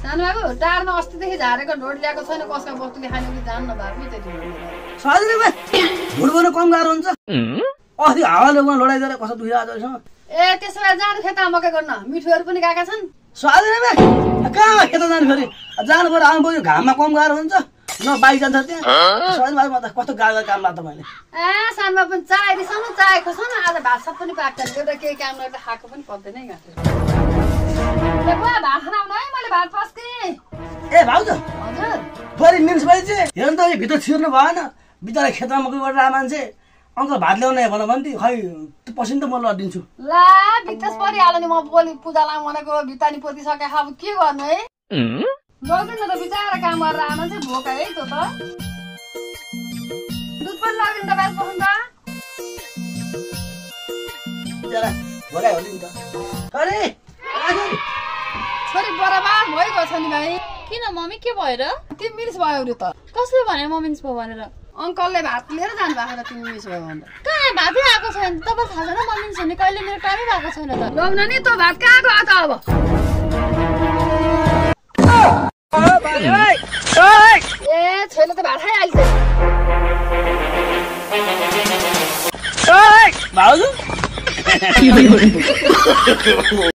सानो बाबु टारमा अस्तिदेखि झारेको ढोड ल्याएको छैन कसका वस्तुले खाने कि जान्न बाबु त्यति साजरे बे ढोड बोल्न कम गाह्रो हुन्छ अस्ति हावाले उहाँ लडाइँ गरेर कसो दुखिरहेको छ ए त्यसो भए जानु खेतमा मकै गर्न मिठोहरू पनि गएका छन् साजरे बे कहाँ खेत जानु फेरि जानु पर्यो आउनु पर्यो घाममा कम गाह्रो हुन्छ न बाइक जान्छ त्यहाँ साजरे बाबु म त कस्तो गाह्रो काम लाग्छ मैले ए सानो बाबु चाय रिसाउनु चाय खोसाउनु आज भात सात पनि पाक्दैन एउटा केही काम गर्दा खाएको पनि पर्दैन है गाँठो भात खाना है मैले भात पस्केँ ए भाउजू हजुर बरी म्युनिसिपालिटी चाहिँ हेर्नु त यो भित्र छिर्नु भएन बिचरा खेतमा मकै गरेर मान्छे अङ्कल भात ल्याउने भन्यो खै त्यो पछि त म लडिदिन्छु ला भित्तास परिहाल्यो नि म भोलि पूजा लाउँ भनेको भित्ता नि पोतिसके अब के गर्नु है लगिन त बिचरा काम गरेर आमा चाहिँ भोका है त्यो त दुध पनि लगिन त भात पखाउनु बिचरा भोकाइ हो नि त अरे छोरी बराबर भइगयो छ नि भाइ किन मम्मी के भएर तिमी मिस भयो नि त कसले भने म मिस भयो भनेर अङ्कलले भात लिएर जानु भएको र तिमी मिस भयो भनेर कहाँ भातै आएको छैन तपाईँ थाहा छैन म मिस हुने कहिले मेरो टाइमै भएको छैन त लौन नि त्यो भात कहाँ गयो त अब ए छोरीले त भात खाइहाल्छ भाउजू